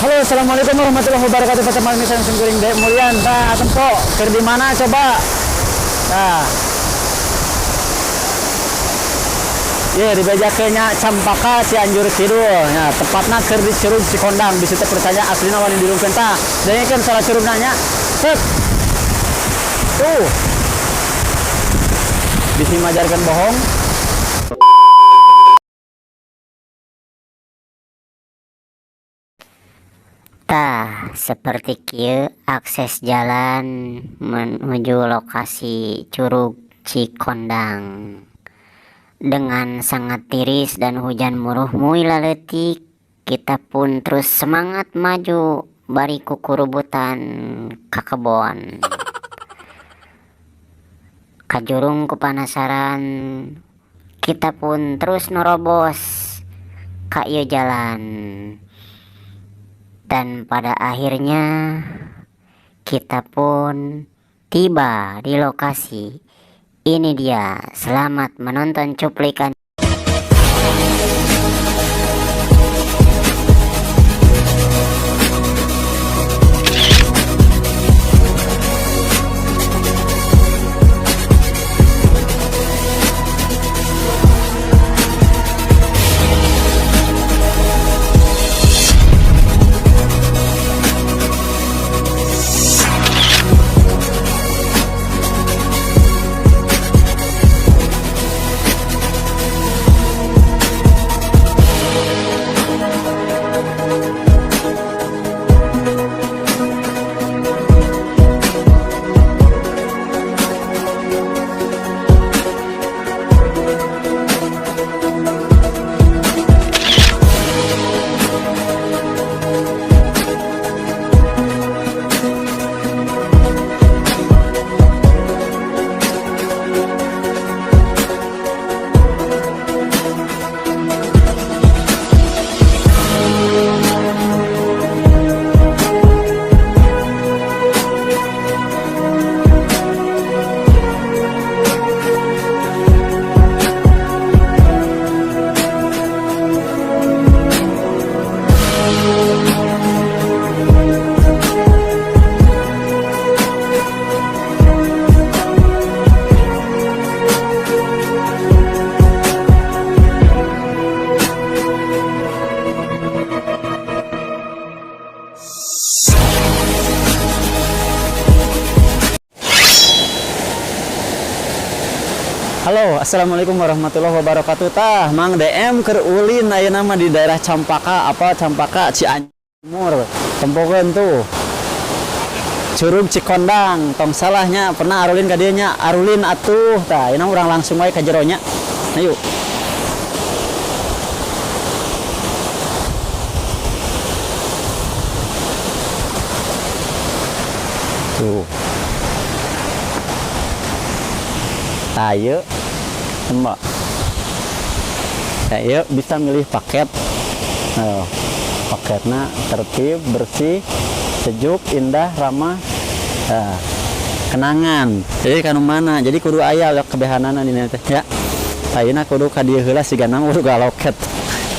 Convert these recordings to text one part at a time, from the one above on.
Halo, assalamualaikum warahmatullahi wabarakatuh. Patepang deui sareng kuring Dek Mulyan. Tah, tempo keur di mana coba? Tah. Ye, dibejakeun nya Campaka Cianjur Kidul. Nya, tepatna keur di Curug Cikondang. Bisi teu percaya aslina wani dirungkeun tah. Dengekeun suara curugna nya. Set. Tuh. Bisi majarkeun bohong. Tah, seperti kieu akses jalan menuju lokasi Curug Cikondang. Dengan sangat tiris dan hujan muruh-muy laleutik, kita pun terus semangat maju bari kukurubutan ka kebon. Kajurung ku panasaran, kita pun terus nerobos ka ieu jalan. Dan pada akhirnya kita pun tiba di lokasi. Ini dia, selamat menonton cuplikan. Halo, assalamualaikum warahmatullahi wabarakatuh. Tah, Mang DM keur ulin ayeuna mah di daerah Campaka, apa Campaka Cianjur. Tempokeun tuh. Curug Cikondang, tong salahnya pernah arulin ka dieu nya, arulin atuh. Tah, ayeuna urang langsung wae ka jero nya. Ayo. Tuh. Ayo, tembak. Ayo bisa milih paket. Oh, paketnya tertib, bersih, sejuk, indah, ramah. Nah, kenangan. Jadi kanu mana? Jadi kudu aya kebehanana dina teh ya. Ayeuna kudu ka dieu heula sigana kudu galoket.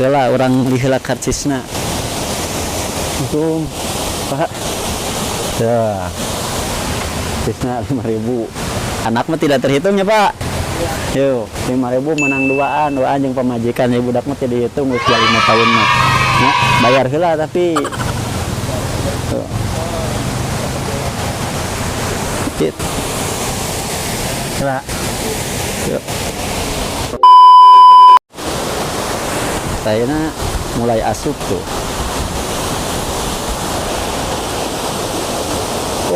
Heula urang meuli heula karcisna. Hukum, Pak. Tuh. Karcisna 5.000. Anak mah tidak terhitung ya, Pak. Yuk, 5.000 menang duaan, duaan jeung pamajikan ya budak mah tidak dihitung usia 5 tahun mah. Ya, bayar heula tapi. Tuh. Gitu. Heula. Yuk. Sayana mulai asup tuh.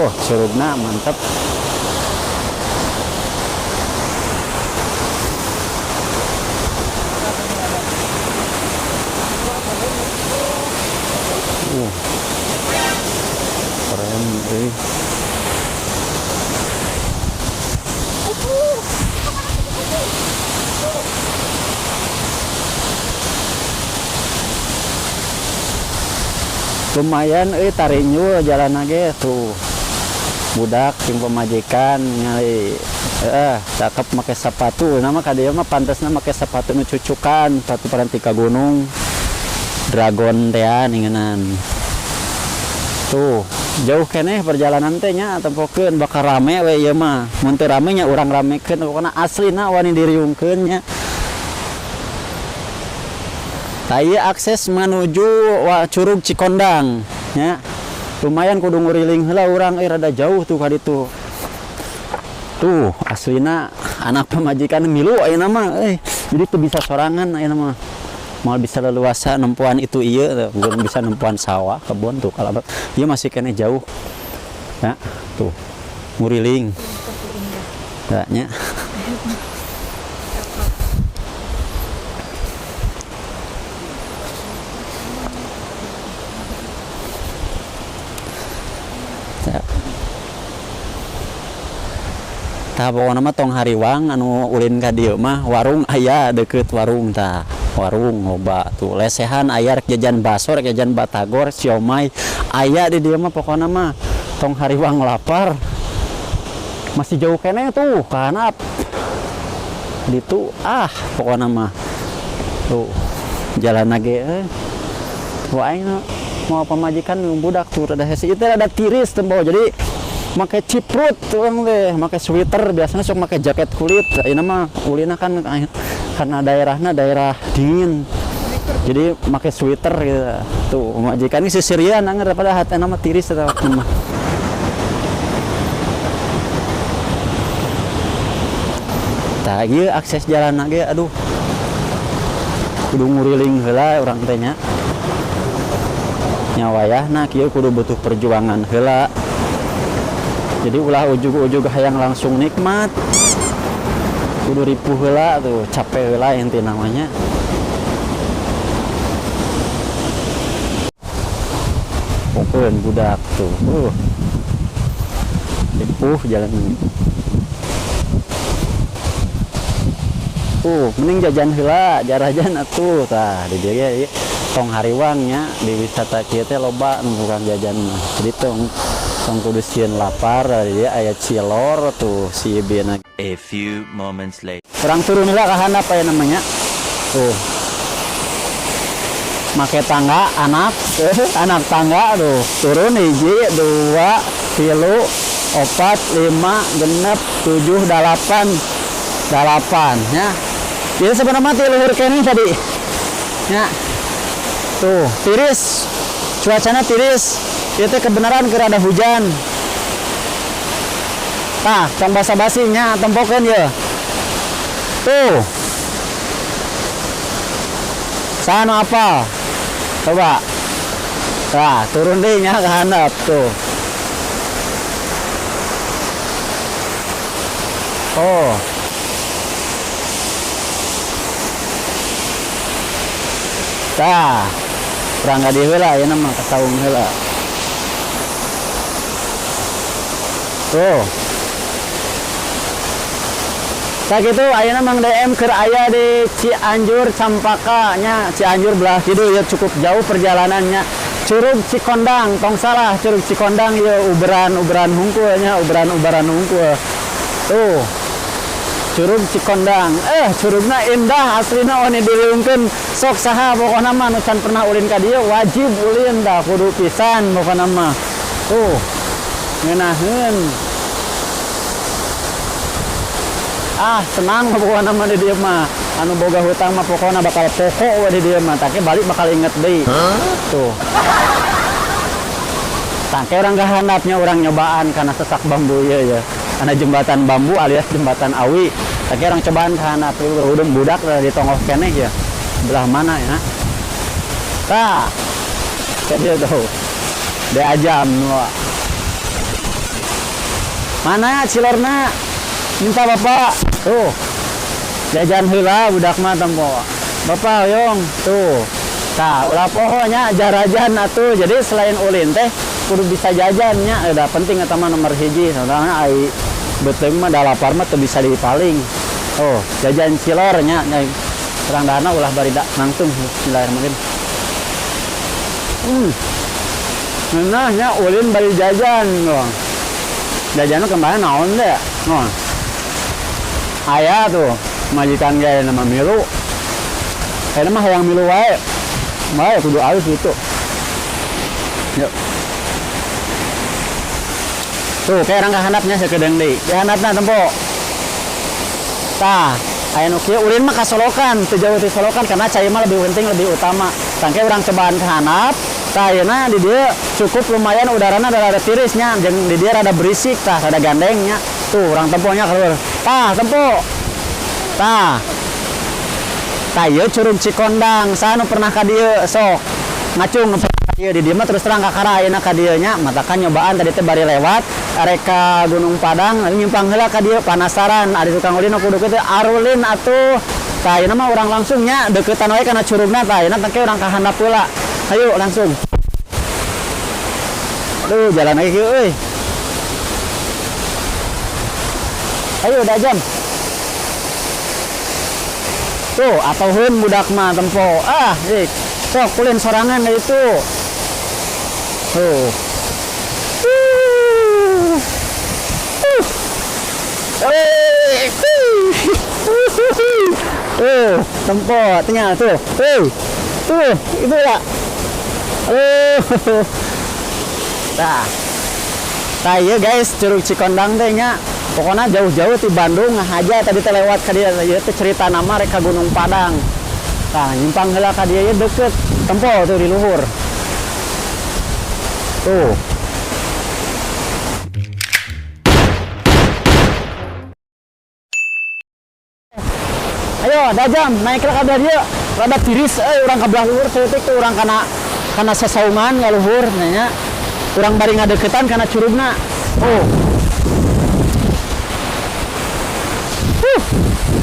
Oh, curugna mantap. Keren euy. Lumayan euy tarinyul jalan ge tuh. Budak jeung pamajikan ningali cakep make sepatu. Nama ka dieu mah pantesna make sepatu nu cucukan, sepatu paranti ka gunung. Dragon teh ningenan. Tuh, jauh keneh perjalanan teh nya tempokeun bakal rame we ieu mah. Mun teu rame nya urang ramekeun pokona aslina wani diriungkeun nya. Tah ieu akses menuju Curug Cikondang nya. Lumayan kudu nguriling heula urang euy rada jauh tuh ka ditu. Tuh aslina anak pamajikan milu ayeuna mah euy. Jadi teu bisa sorangan ayeuna mah. Moal bisa leluasa nempoan itu ieu belum bisa nempoan sawah kebon tuh kalau ieu masih keneh jauh. Ya, tuh nguriling. Ya, nya. Tah pokona mah tong hariwang anu ulin ka dieu mah warung aya deukeut warung tah. Warung loba tuh lesehan aya rek jajan baso rek jajan batagor siomay aya di dieu mah pokona mah tong hariwang lapar. Masih jauh keneh tuh ka handap. Ditu ah pokona mah. Tuh jalanna ge euy. Tuh aing mau pamajikan budak tuh rada hese ieu teh rada tiris tempo jadi make ciprut urang teh, make sweater biasanya sok make jaket kulit. Ayeuna mah ulina kan karena daerahna daerah dingin. Jadi make sweater gitu. Tuh majikan ini sisirian anger pada hatena mah tiris eta waktu mah. Tah ieu akses jalanna ge aduh. Kudu nguriling heula urang teh nya. Nya wayahna kieu kudu butuh perjuangan heula. Jadi ulah ujug-ujug hayang langsung nikmat. Kudu ripuh heula tuh, capek heula inti namanya. Pokoknya budak tuh. Ripuh jalan. Mending jajan heula, jarajan atuh. Tah, di dieu ge tong hariwang nya di wisata kieu teh loba nu tukang jajan mah. Jadi tong kudu sieun lapar, di dieu aya cilor tuh si Bina. A few moments later. Urang turun heula ka handap aya namanya. Tuh. Make tangga anak, anak tangga tuh. Turun hiji, 2, 3, 4, 5, 6, 7, 8. 8 nya. Jadi sebenarnya ti luhur keneh tadi. Nya. Tuh, tiris. Cuacana tiris. Ieu teh kebenaran keur ada hujan. Tah, tong basa-basi nya tempokeun ye. Tuh. Saha nu apal? Coba. Tah, turun deui nya ka handap tuh. Oh. Tah, urang ka dieu heula ayeuna mah ka saung heula. Tuh. Sakitu ayeuna Mang DM keur aya di Cianjur Campaka nya, Cianjur belah kidul ya cukup jauh perjalanannya. Curug Cikondang, tong salah Curug Cikondang ieu uberan-uberan hungkul nya, uberan-uberan hungkul. Tuh. Curug Cikondang. Curugna indah aslina wani diriungkeun. Sok saha pokona mah nu can pernah ulin ka dieu wajib ulin tah kudu pisan pokona mah. Tuh. Ngeunaheun. Ah, senang pokona mah di dieu mah. Anu boga hutang mah pokona bakal pokok we di dieu mah. Tah balik bakal inget deui. Tuh. Tah urang ka handapnya urang nyobaan kana sesak bambu ieu ya. Kana jembatan bambu alias jembatan awi. Tah urang cobaan ka handap berhudung budak di tonggoh keneh ya. Belah mana ya? Tah. Ka dieu tuh. Diajam nu. Mana cilorna? Minta bapak. Tuh. Jajan heula budak mah tempo. Bapak hoyong tuh. Tah, ulah poho nya jarajan atuh. Jadi selain ulin teh kudu bisa jajan nya, udah penting eta mah nomor hiji. Soalna ai beuteung mah da lapar mah teu bisa dipaling. Oh, jajan cilor nya, nya. Urang dahana ulah bari da nangtung. Bismillahirrahmanirrahim. Ngeunah nya ulin bari jajan doang. Jajanna kembali naon teh? Oh. Aya tuh majikan ge nama milu. Ayeuna mah hayang milu wae. Bae kudu alus gitu. Yuk. Tuh, kayak orang kahandapnya sakedeung deui. Di handapna tempo. Tah, aya nu kieu ulin mah ka Solokan, teu jauh ti Solokan karena cai mah lebih penting, lebih utama. Tangke urang cobaan ka handap, tah ayeuna di dieu cukup lumayan udarana rada tirisnya, jeung di dieu rada berisik tah, rada gandengnya. Tuh, urang temponya keluar. Tah, tempo. Tah. Tah ieu Curug Cikondang, saha nu pernah ka dieu sok ngacung nu pernah ka dieu di dieu mah terus terang kakara ayeuna ka dieu nya, matakan nyobaan tadi teh bari lewat arek ka Gunung Padang lalu nyimpang heula ka dieu panasaran ari tukang ulin nu kudu kitu arulin atuh. Tah ayeuna mah urang langsung nya deuketan wae kana curugna tah ayeuna teh urang ka handap heula. Hayu langsung. Aduh, jalan lagi kieu euy. Ayo udah jam. Tuh, atoheun budak mah tempo. Ah, dik. Sok ulin sorangan dari itu. Tuh. Tuh, tempo tengah tuh. Tuh. Tuh, itu ya. Tah. Tah ieu guys, Curug Cikondang teh nya. Pokoknya jauh-jauh di Bandung ngahaja tadi teh lewat ka dieu, ieu teh cerita nama rek ka Gunung Padang. Tah, nyimpang heula ka dieu ieu deket tempo tuh di luhur. Tuh. Ayo, dajam naik ka belah dieu. Rada tiris euy urang ka belah luhur saeutik tuh urang kana sasaungan ka luhur nya. Urang bari ngadeukeutan kana curugna. Oh.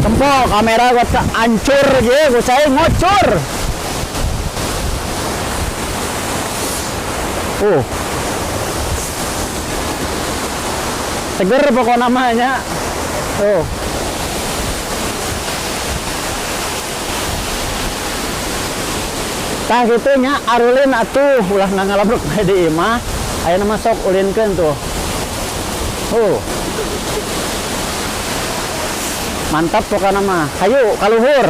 Tempo kamera gua ancur ge, gua saya ngocor. Seger pokok namanya. Tuh. Tah kitu nya arulin atuh ulah ngangalabruk bae di imah. Ayeuna mah sok ulinkeun tuh. Mantap pokokna mah. Hayu kaluhur.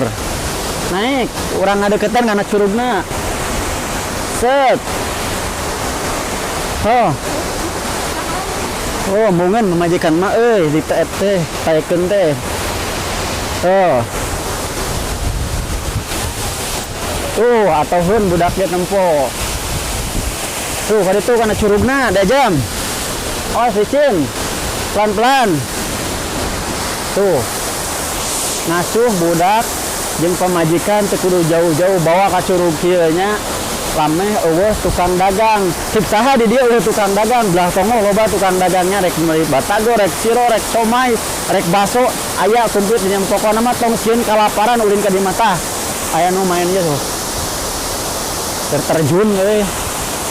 Naik, urang ngadeukeutan kana curugna. Set. Oh. Oh, embungeun pamajikan mah euy di teh taekeun teh. Oh. Tuh, atoheun budaknya tempo. Tuh, kaditu kana curugna, dajam. Oh, licin. Pelan-pelan. Tuh. Ngasuh budak jeung pamajikan teu kudu jauh-jauh bawa ka curug kieu nya. Lameh eueuh tukang dagang. Cik saha di dieu eueuh tukang dagang, belah tonggoh loba tukang dagangnya rek meuli batagor, rek siro, rek somai, rek baso, aya komplit di dieu. Pokona mah tong sieun kalaparan ulin ka dieu mah tah. Aya nu main ieu tuh. Terjun euy.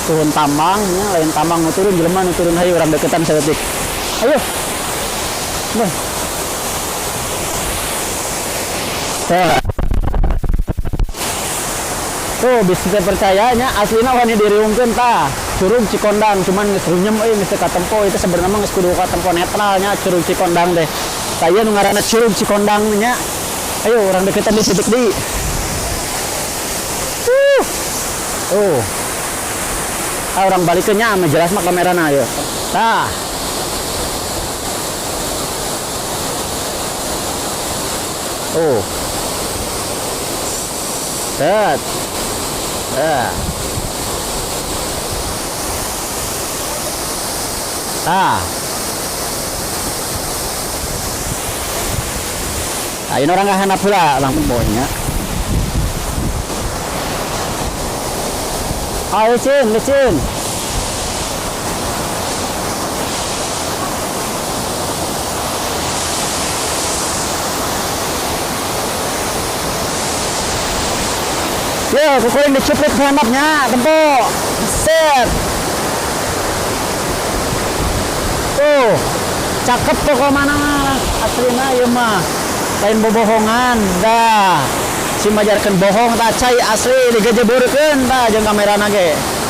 Turun tambang nya, lain tambang nu turun jelema nu turun hayu urang deketan saeutik. Ayo. Bah. Tuh. Tuh bisa teu percaya nya aslina wani diriungkeun tah. Curug Cikondang cuman geus runyem euy geus teu katempo itu sebenarnya mah geus kudu katempo netral nya Curug Cikondang teh. Tah ieu nu ngaranna Curug Cikondang nya. Ayo urang deketan di sitik deui. Tuh. Ah, urang balikeun nya ame jelas mah kamerana ieu. Tah. Tuh. Set. Tah. Tah. Ayeuna urang ka handap heula langsung poe nya. Ah, licin, licin. Yo, kukuling dicuplik handapnya, tempo. Set. Tuh, cakep pokok mana aslina ieu mah. Lain bobohongan dah. Si majarkeun bohong tah cai asli digejeburkeun tah jeung kamerana ge.